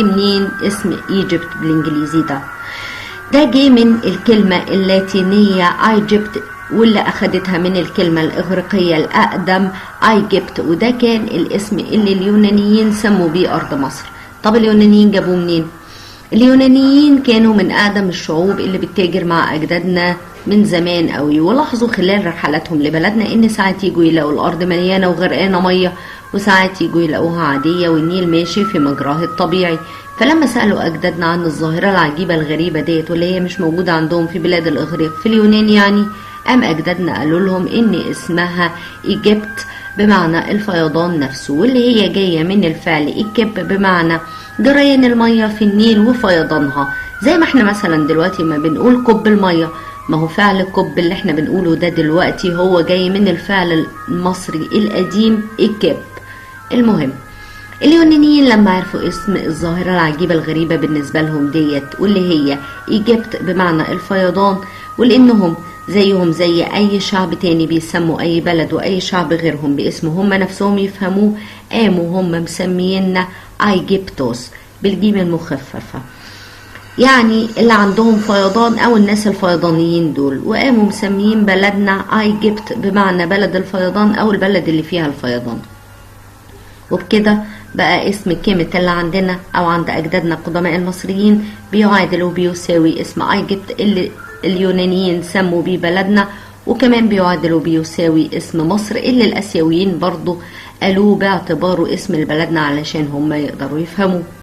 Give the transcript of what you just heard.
منين اسم Egypt بالانجليزي ده؟ ده جه من الكلمة اللاتينية Aegypt، واللي أخدتها من الكلمة الإغريقية الأقدم Aigypt، وده كان الاسم اللي اليونانيين سموا بيه أرض مصر. طب اليونانيين جابوه منين؟ اليونانيين كانوا من أقدم الشعوب اللي بتتاجر مع أجدادنا من زمان قوي، ولاحظوا خلال رحلاتهم لبلدنا إن ساعات يجوا يلاقوا الأرض مليانة وغرقانة مية، وساعات يجوا يلاقوها عادية والنيل ماشي في مجراه الطبيعي. فلما سألوا أجدادنا عن الظاهرة العجيبة الغريبة ديت، واللي هي مش موجودة عندهم في بلاد الإغريق في اليونان يعني، قام أجدادنا قالوا لهم إن اسمها Egypt بمعنى الفيضان نفسه، واللي هي جاية من الفعل إكب بمعنى جريان المية في النيل وفيضانها، زي ما احنا مثلا دلوقتي ما بنقول كب المية. ما هو فعل كب اللي احنا بنقوله ده دلوقتي هو جاي من الفعل المصري القديم إكب. المهم اليونانيين لما عرفوا اسم الظاهرة العجيبة الغريبة بالنسبة لهم ديت، واللي هي Egypt بمعنى الفيضان، ولأنهم زيهم زي أي شعب تاني بيسموا أي بلد وأي شعب غيرهم باسم هم نفسهم يفهموه، قاموا هم مسمينا أيجيبتوس بالجيم المخففة، يعني اللي عندهم فيضان أو الناس الفيضانيين دول، وقاموا مسميين بلدنا Egypt بمعنى بلد الفيضان أو البلد اللي فيها الفيضان. وبكده بقى اسم كيمت اللي عندنا أو عند أجدادنا قدماء المصريين بيعادل وبيساوي اسم Egypt اللي اليونانيين سموا بيه بلدنا، وكمان بيعادل وبيساوي اسم مصر اللي الآسيويين برضو قالوه باعتباره اسم لبلدنا علشان هم يقدروا يفهموا.